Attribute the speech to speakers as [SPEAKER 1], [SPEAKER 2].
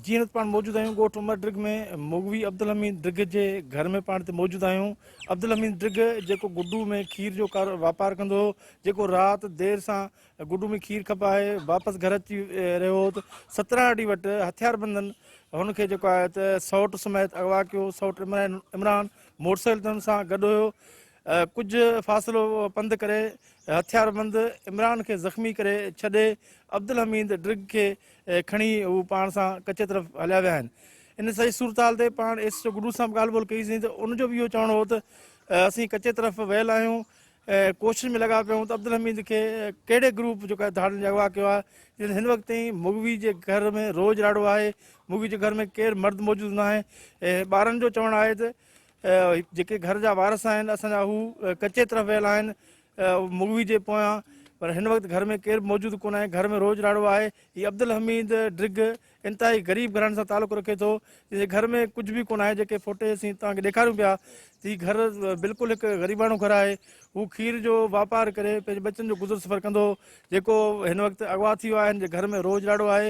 [SPEAKER 1] جي هن پاڻ موجود آهيون ڳوٺ عمر ڊرگ ۾ مغوي عبدالحميد ڊرگ جي گهر ۾ پاڻ هتي موجود آهيون. عبدالحميد ڊرگ جيڪو گڊو ۾ کير جو واپار ڪندو هو، جيڪو رات دير سان گڊو ۾ کير کپائي واپس گهر اچي رهيو هو ته سترهاڙي وٽ هٿياربندن هن کي جيڪو آهي ته سئوٽ سميت اغوا ڪيو. سئوٽ عمران موٽر سائيڪل سان گڏ هيو. ڪجهه فاصلو پنڌ ڪري هٿياربند عمران کي زخمي ڪري ڇڏي عبدالحميد ڊرگ کي کڻي هو پاڻ سان ڪچي طرف هليا ويا آهن. ان سڄي صورتحال تي پاڻ ايس ايڇ او گڊو سان به ڳالهه ٻولهه ڪئي سين ته ان جو به اهو چوڻ هو ته اسين ڪچي طرف ويل آهيون ڪوشش ۾ لڳا پيا آهيون ته عبدالحميد کي ڪهڙي گروپ جيڪو آهي ڌاڙيلن جي اغوا ڪيو آهي جن هن وقت تائين مغوي جي گهر ۾ روڄ راڙو آهي مغوي جي گهر ۾ ڪير مرد موجود ناهي ٻارن جو چوڻ آهي ته جيڪي گهر جا وارث آهن اسان جا هو ڪچي طرف ويل آهن مغوي جي پويان پر هن وقت گهر ۾ ڪير به موجود ڪونه آهي گهر ۾ روڄ راڙو آهي هي عبدالحميد ڊرگهه انتهائي غريب گهراڻي سان تعلق رکي ٿو جنهن جي گهر ۾ ڪجهه به ڪونه آهي جيڪي فوٽي اسين توهان کي ڏيکاريون پيا ته هي گهر بلڪل هڪ غريباڻو گهر آهي هو کير جو واپار ڪري پنهنجي ٻچن جو گذر سفر ڪندو هو جيڪو هن وقت اغوا ٿي ويو آهي هن جي گهر ۾ روڄ راڙو آهي.